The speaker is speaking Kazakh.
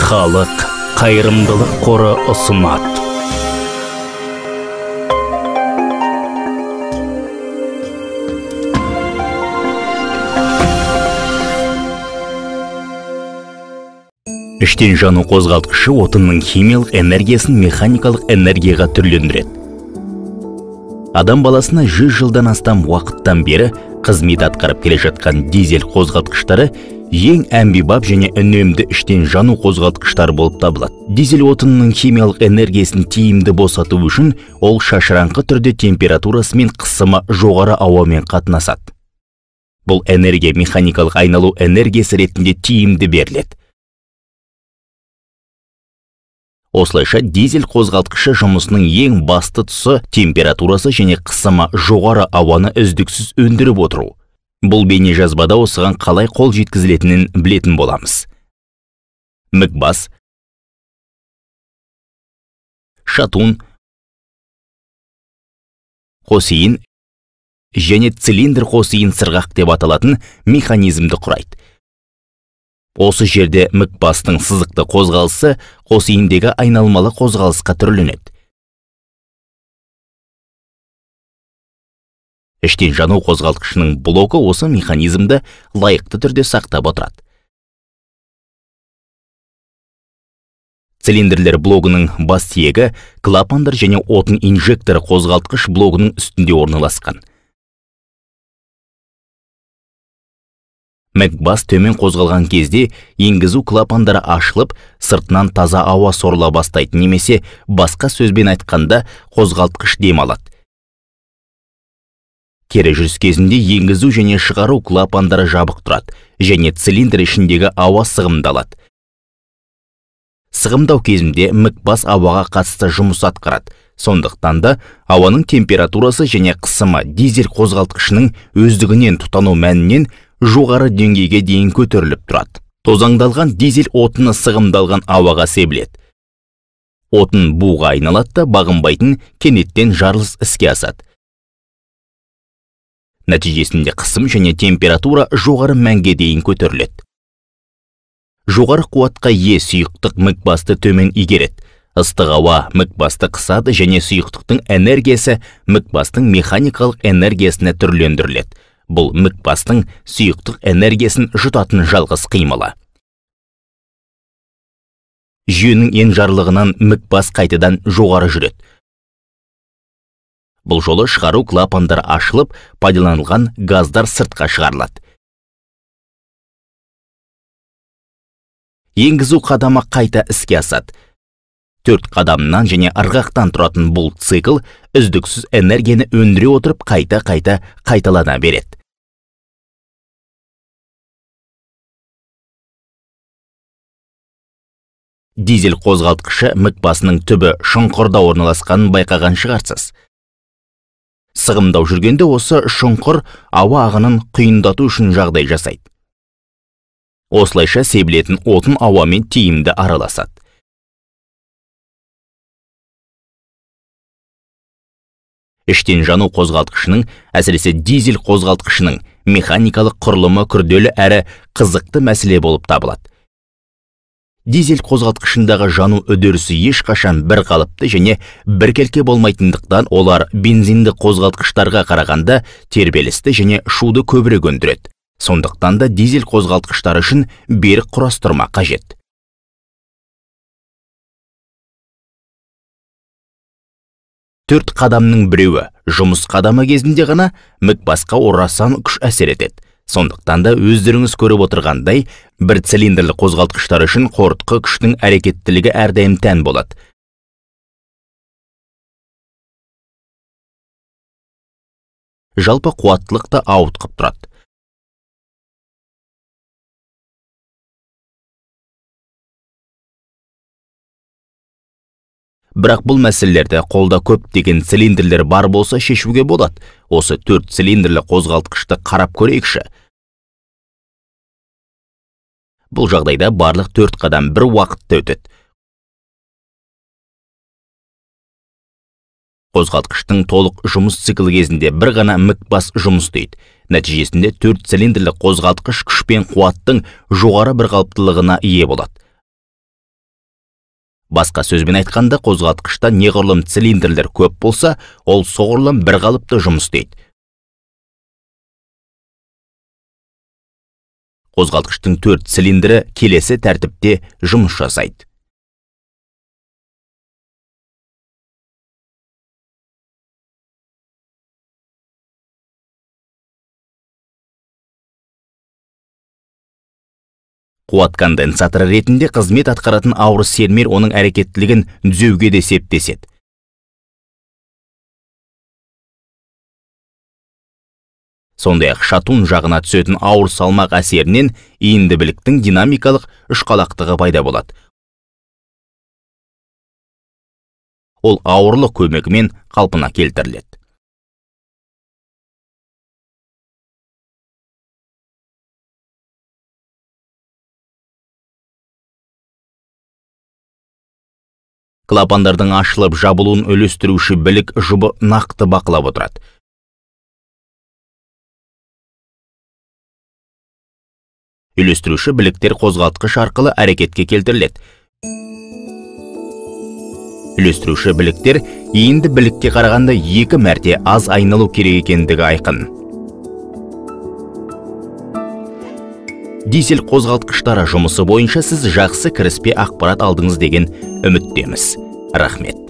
Халық қайырымдылық қоры ұсынады. Іштен жану қозғалтқышы отынның химиялық энергиясын механикалық энергияға түрлендіреді. Адам баласына 100 жылдан астам уақыттан бері қызмет атқарып келе жатқан дизель қозғалтқыштары ең әмбебап және үнемді іштен жану қозғалтқыштары болып табылады. Дизель отынының химиялық энергиясын тиімді босату үшін ол шашыраңқы түрде температурасы мен қысымы жоғары ауамен қатынасады. Бұл энергия механикалық айналу энергиясы ретінде тиімді беріледі. Осылайша дизель қозғалтқышы жұмысының ең басты тұсы температурасы және қысымы жоғары ауаны үздіксіз өндіріп отыру. Бұл бейнежазбада осыған қалай қол жеткізілетінін білетін боламыз. Мүкбас, шатун, қосиын және цилиндр қосиын сырғақ деп аталатын механизмді құрайды. Осы жерде мүкбастың сызықты қозғалысы қосиындегі айналмалы қозғалысқа түрленеді. Іштен жану қозғалтқышының блокі осы механизмді лайықты түрде сақтап отырады. Цилиндрлер блогының бас тиегі клапандар және отын инжекторы қозғалтқыш блогының үстінде орналасқан. Мүкбас төмен қозғалған кезде енгізу клапандары ашылып, сыртынан таза ауа сорыла бастайды немесе басқа сөзбен айтқанда қозғалтқыш дем алады. Кері жүріс кезінде енгізу және шығару клапандары жабық тұрады және цилиндр ішіндегі ауа сығымдалады. Сығымдау кезінде мүкбас ауаға қатысты жұмыс атқарады. Сондықтан да ауаның температурасы және қысымы дизель қозғалтқышының өздігінен тұтану мәнінен жоғары деңгейге дейін көтеріліп тұрады. Тозаңдалған дизель отыны сығымдалған ауаға себіледі. Отын буға айналады да бағынбайтын кенеттен жарылыс іске асады. Нәтижесінде қысым және температура жоғары мәнге дейін көтеріледі. Жоғары қуатқа ие сұйықтық мүкбасты төмен игереді. Ыстық ауа мүкбасты қысады және сұйықтықтың энергиясы мүкбастың механикалық энергиясына түрлендіріледі. Бұл мүкбастың сұйықтық энергиясын жұтатын жалғыз қимылы. Жүйенің енжарлығынан мүкбас қайтадан жоғары жүреді. Бұл жолы шығару клапандары ашылып, пайдаланылған газдар сыртқа шығарылады. Енгізу қадамы қайта іске асады. 4 қадамнан және ырғақтан тұратын бұл цикл үздіксіз энергияны өндіре отырып қайта-қайта қайталана береді. Дизель қозғалтқышы мүкбасының түбі шұңқырда орналасқанын байқаған шығарсыз. Сығымдау жүргенде осы шұңқыр ауа ағынын құйындату үшін жағдай жасайды. Осылайша себілетін отын ауамен тиімді араласады. Іштен жану қозғалтқышының, әсіресе дизель қозғалтқышының механикалық құрылымы күрделі әрі қызықты мәселе болып табылады. Дизель қозғалтқышындағы жану үдерісі ешқашан бір қалыпты және біркелкі болмайтындықтан олар бензинді қозғалтқыштарға қарағанда тербелісті және шуды көбірек өндіреді. Сондықтан да дизель қозғалтқыштары үшін берік құрастырма қажет. Төрт қадамның біреуі жұмыс қадамы кезінде ғана мүкбасқа орасан күш әсер етеді. Сондықтан да өздеріңіз көріп отырғандай, бір цилиндрлі қозғалтқыштар үшін қорытқы күштің әрекеттілігі әрдайым тән болады. Жалпы қуаттылық та ауытқып тұрады. Бірақ бұл мәселелерді қолда көптеген цилиндрлер бар болса шешуге болады. Осы 4 цилиндрлі қозғалтқышты қарап көрейікші. Бұл жағдайда барлық 4 қадам бір уақытта өтеді. Қозғалтқыштың толық жұмыс циклі кезінде бір ғана мүкбас жұмыс істейді. Нәтижесінде 4 цилиндрлі қозғалтқыш күш пен қуаттың жоғары бірқалыптылығына ие болады. Басқа сөзбен айтқанда, қозғалтқышта неғұрлым цилиндрлер көп болса, ол соғұрлым бір қалыпты жұмыс істейді. Қозғалтқыштың 4 цилиндрі келесі тәртіпте жұмыс жасайды. Қуат конденсаторы ретінде қызмет атқаратын ауыр сермер оның әрекеттілігін түзеуге де септеседі. Сондай-ақ шатун жағына түсетін ауыр салмақ әсерінен иінді біліктің динамикалық ұшқалақтығы пайда болады. Ол ауырлық көмегімен қалпына келтіріледі. Клапандардың ашылып жабылуын үлестіруші білік жұбы нақты бақылап отырады. Үлестіруші біліктер қозғалтқыш арқылы әрекетке келтіріледі. Үлестіруші біліктер иінді білікке қарағанда 2 мәрте аз айналу керек екендігі айқын. Дизель қозғалтқыштары жұмысы бойынша сіз жақсы кіріспе ақпарат алдыңыз деген үміттеміз. Рахмет.